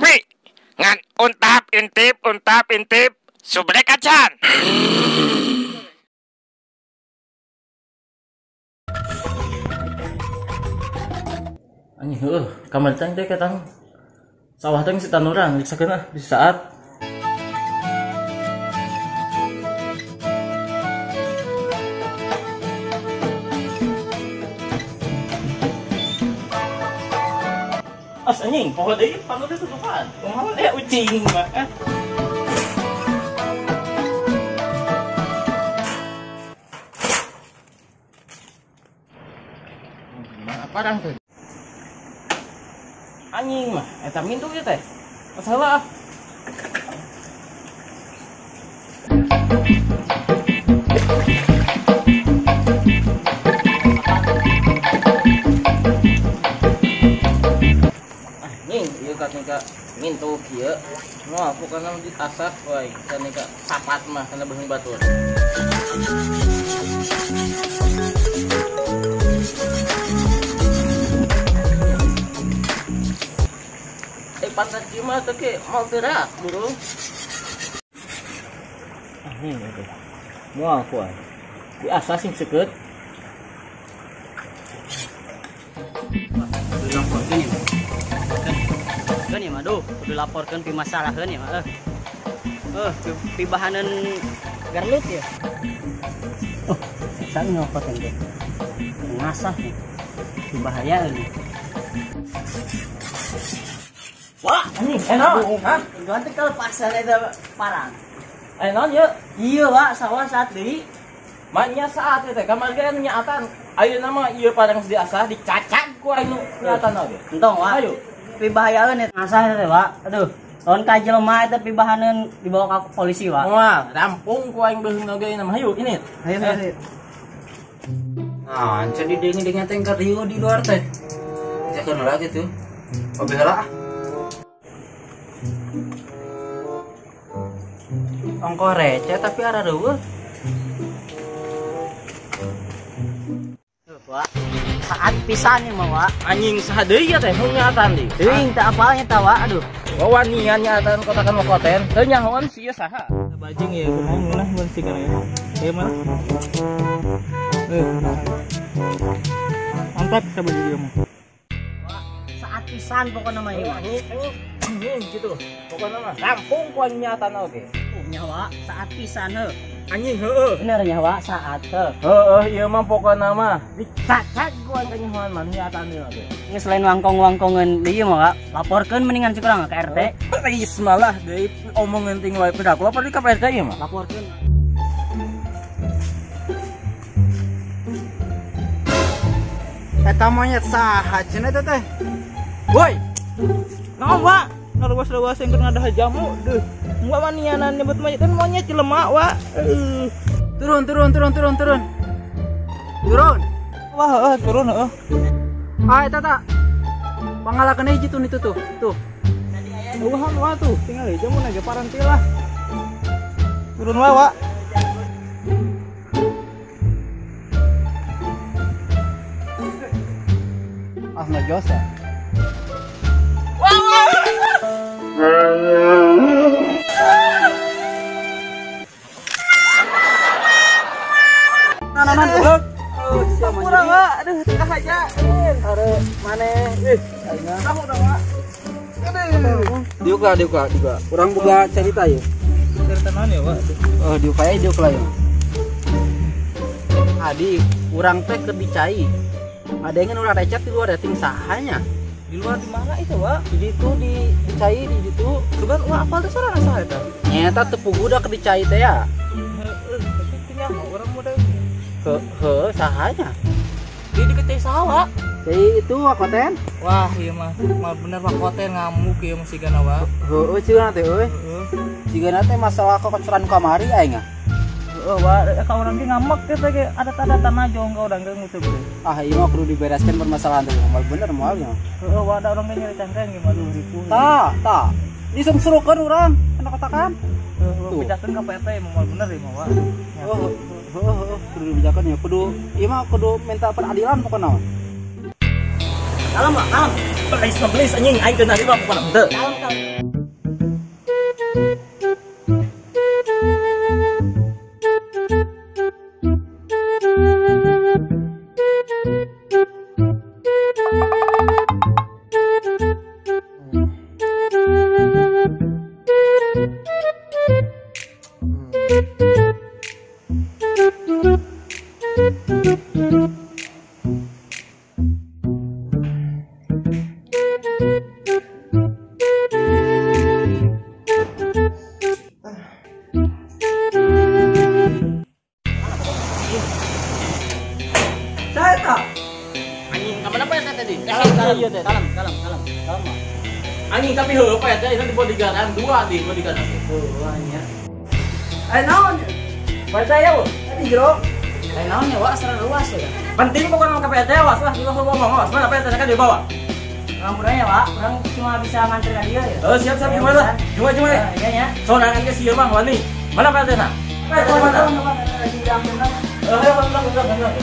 TV. Ngan untap intip subrek acan. Anjing heueuh, kamari teh ketang sawah teh si tanuran diksakeun ah di saat. As anjing, poho deui panu teh tutupan. Kumaha teh ucing mah. Parang tuh. Anjing mah, eta mintu ieu teh. Masalah. Anjing, ieu katika mintu kieu. Moal pokona diasah wae kanika sapat mah kana beuheung batur. Pantat kieu mah teh ke mau gerak burung. Anjing eta. Moal ku aing. Diasah sing seukeut. Dilaporkeun ieu mah. Keun ieu mah duh, kudu laporkeun pi masalaheun ieu mah. Pi bahaneun garlut ya. Oh, eta nyokotan teh. Ngasah nih. Pi bahaya euy. Wah, anjing, enak. Hah? Ganti kelepasan eta parang. Naon ieu? Iya, Wak, sawah saat deui. Manya saat teh kamari ge nyaatan. Ayeuna mah ieu parang geus diasah dicacag ku aing nu nyaatan oge. Entong, Wak. Ayo. Pibahayaeun eta ngasah teh, Wak. Aduh, lawan ka jelema eta pibahaneun dibawa ka polisi, Wak. Moal, rampung ku aing beuheung oge ieu mah. Hayu, ini. Hayu, hayu. Nah, anca di denge-denge teh keur riuh di luar teh. Jakeun heula kitu. Obe heula ah. Ongkoh receh tapi arah reueuh. Wak, saat pisan ieu mah, Wak. Anjing saha deui ya teh nu nyaatan deui. Teuing teu apalnya tah, Wak. Aduh. Wawanian nyaatan kotakan wakoten. Teu nyahoan sia saha. Bajing ieu kumaha ngeunah mun sigana ieu. Ieu mah. Mantap sabajing ieu mah. Wak, saat pisan pokona mah ieu. Anjing gitu. Pokona mah rampung ku aing nyaatan oge. Nyawa saat pisan heuh. Anjing heueuh. Bener nyawa saat heuh. Heueuh ieu mah pokona mah dicacag ku aing kanyahoan mah nyaatan ieu oge. Geus selain wangkong-wangkongeun deui mah, Wak. Laporkeun mendingan cik urang ka RT. Geus malah deui omongeun ting wae pedak. Lapor di ka RT ieu mah. Laporkeun. Eta monyet saha cenah eta teh? Woi. Naon, Wak? Ngaluas-luas yang keur ngadaha jamu deuh. Enggak wanianan nyebut monyet kan monyet jelema, Wak. Turun turun turun turun turun. Turun. Wah, heeh, turun heeh. Ah, eta ta. Pangalakeun hiji tuh itu tuh. Tuh. Eueuhan wa tuh, tinggal jamu na ge paranti lah. Turun wae, Wak. Ah, najosa. Kurang, Wak. Aduh, tengah aja. Are maneh. Ih, tahu dah, Wak. Aduh. Diuk lah, diuk lah, diuk. Urang boga cerita ya. Cerita naon ya, Wak? Oh, diuk aya diuk lah ya. Adi, urang teh keur dicai. Adengan urang recet di luar ya ting sahanya. Di luar di mana itu, Wak? Di ditu di dicai di ditu. Sugan wah apal teh sorana saha eta? Nyata teu puguh da keur dicai teh ya. Heeh, tapi teu nyaho urang muda. Heuh, sahanya. Dia dikecai saha, Wak? Cai itu wakoten. Wah, ieu mah mah bener wakoten ngamuk ieu mah sigana, Wak. Heueuh sigana teh euy. Heeh. Sigana teh masalah kokocoran kamari aing ah. Heueuh, Wak, ka urang ge ngamek teh ge adat-adatan najong ka urang ge nguseup teh. Ah, ieu mah kudu dibereskeun permasalahan teh. Moal bener moal nya. Heueuh, Wak, da urang ge nyeri cangkeng ge mah aduh ripuh. Tah, tah. Disungsurukeun urang kana kotakan. Heueuh, bejakeun ka PT moal bener ieu mah, Wak. Heueuh, heueuh, kudu dibejakeun ya, kudu ieu mah kudu minta peradilan pokona mah. Kalem, Wak, kalem. Belis belis anjing aing teu narima pokona henteu. Kalem. Anjing tapi heueuh Pak RT itu di bodyguardan dua di bodyguardan. Heueuh nya. Aya naon? Pak RT ya, Bu. Di jero. Aya naon ya, Wak, asal luas ya. Penting pokoknya ke Pak RT awas lah, juga ngomong awas. Mana Pak RT kan dibawa. Ngampura ya, Wak. Urang cuma bisa nganter ka dieu ya. Oh, siap siap gimana lah. Cuma ya. Iya nya. Sorangan ge sieun mah wani. Mana Pak RT na? Pak RT mana? Ayo udah.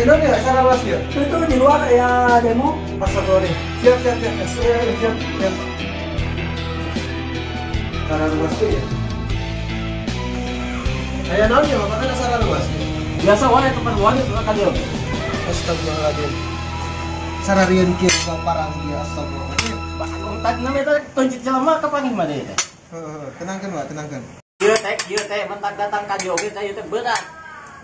Ini ya, acara luas ya? Itu di luar ya demo. Astagfirullah. Siap. Siap. Acara luas tuh ya? Kayak naon ya, Bapak kan acara luas ya? Biasa wae keperluan itu kan dia. Astagfirullahaladzim. Sararian kieu parang dia astagfirullahaladzim. Pak Agung tadi namanya teh tunjuk jelema kapanggih mah deui teh. Heeh, tenangkan Pak, tenangkan. Ieu teh mentak datang ka dieu oge teh ieu teh berat.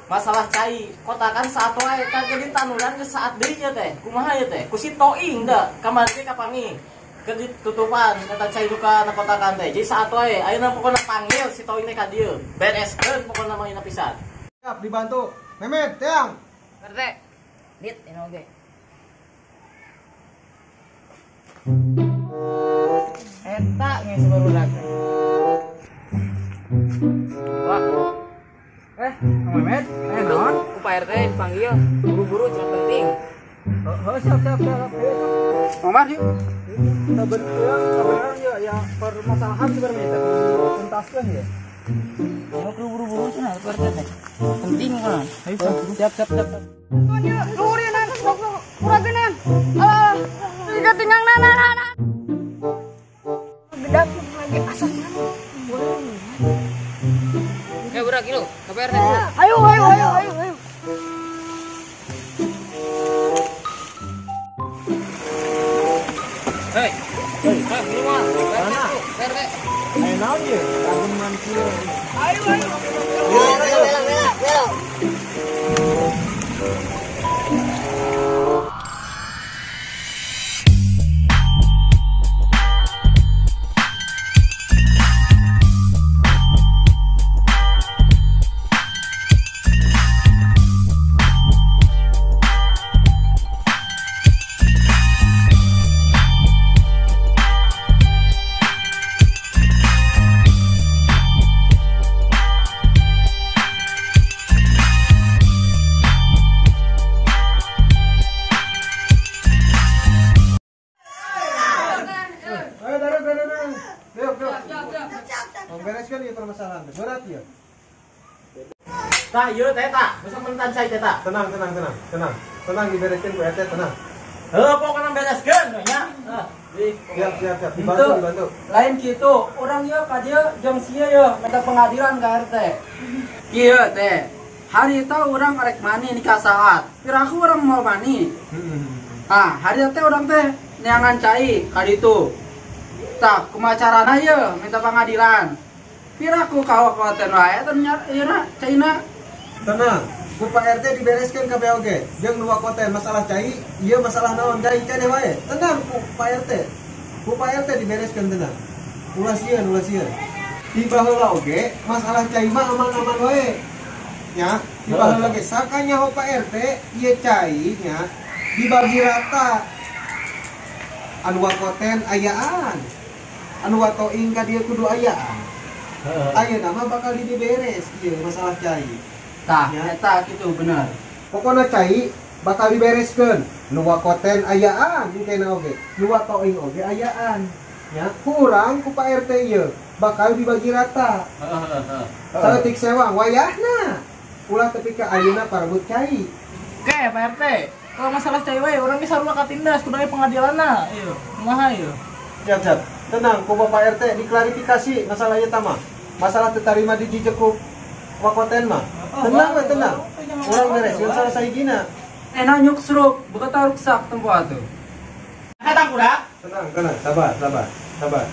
Masalah cai kotakan saat wae kan jadi tanuran ke saat deui nya teh kumaha ieu teh ku si toing da kamari teh kapangi keur ditutupan eta cai duka na kotakan teh jadi saat wae ayeuna pokona panggil si toing teh ka dieu bereskeun pokona mah ina pisan. Siap dibantu Memet teang RT dit ini oge eta geus barudak. Wah. Kang Memet, naon? Ku Pak RT dipanggil, buru-buru cuma penting. Oh, siap. Omar yuk. Kita berkeang ya, ya permasalahan sebenarnya kita tuntaskan ya. Mau buru-buru cenah Pak RT teh. Penting kan. Ayo, siap. Luhureun kuragenan. Alah, tiga tinggal nana. Gedak lagi asam. Burak ilu, ke Pak RT dulu. Ayo. Hei, keluar. Pak RT. Ayo naon ye? Kaguman kieu. Ayo. Bereskan ya permasalahan. Berat ya. Tah, ieu teh tah, bisa mentan cai teh tah. Tenang. Tenang dibereskan ku RT, tenang. Heuh, pokona bereskeun nya. Siap. Dibantu. Lain kitu, urang ieu ka dieu jeung sia ieu minta pengadilan ka RT. Kieu teh. Hari eta urang rek mani nikah saat. Piraku urang mau mani. Ah, hari teh urang teh neangan cai ka ditu. Tah, kumaha carana ieu minta pengadilan. Piraku kawakuatan wae teh ieu caina. Tenang, ku Pak RT dibereskeun kabeh oge. Jeung dua koten masalah cai, ieu masalah naon cai keneh wae. Tenang ku Pak RT. Ku Pak RT dibereskeun tenang. Ulah sieun. Tiba heula oge masalah cai mah aman-aman wae. Nya, tiba heula ge sakanyaho Pak RT ieu cai nya dibagi rata. Anu wakoten ayaan. Anu watoing ka dieu kudu ayaan. Ayeuna mah bakal diberes ieu masalah cai. Tah, eta kitu bener. Pokona cai bakal dibereskeun. Nu wakoten ayaan engkena oge. Nu watoing oge ayaan. Nya, kurang ku Pak RT ieu bakal dibagi rata. Heeh. Saeutik sewang wayahna. Ulah tepi ka ayeuna parebut cai. Oke, Pak RT. Kalau masalah cai wae urang ge sarua katindas kudu aya pengadilanna. Ieu, kumaha ieu? Siap, siap. Tenang, ku Bapak RT diklarifikasi masalah ieu mah. Masalah teu tarima dijejek ku wakoten mah. Tenang we, tenang. Urang bereskeun salah sahijina. Enak nyuk seruk, bukan tahu ruksak tempo atuh. Hatang kuda. Tenang, tenang, sabar, sabar, sabar.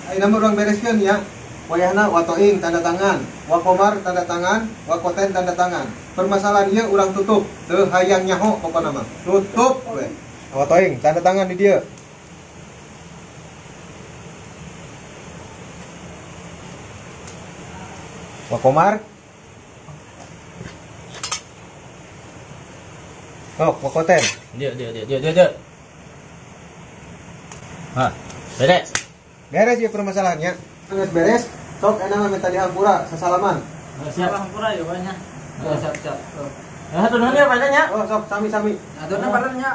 Ayeuna mah urang bereskeun ya. Wayahna watoing tanda tangan, wakomar tanda tangan, wakoten tanda tangan. Permasalahan ieu urang tutup, teu hayang nyaho pokona mah. Tutup we. Watoing tanda tangan di dieu. Wakomar. Sok, wakoten. Dia dia dia dia dia dia. Hah, beres. Beres ya permasalahannya. Geus beres, sok enak mah minta dihampura, sasalaman. Siap hampura ya banyak. Siap, siap. Ya, hatur nuhun ya Pak nya. Oh, sok sami-sami. Aturna parenya.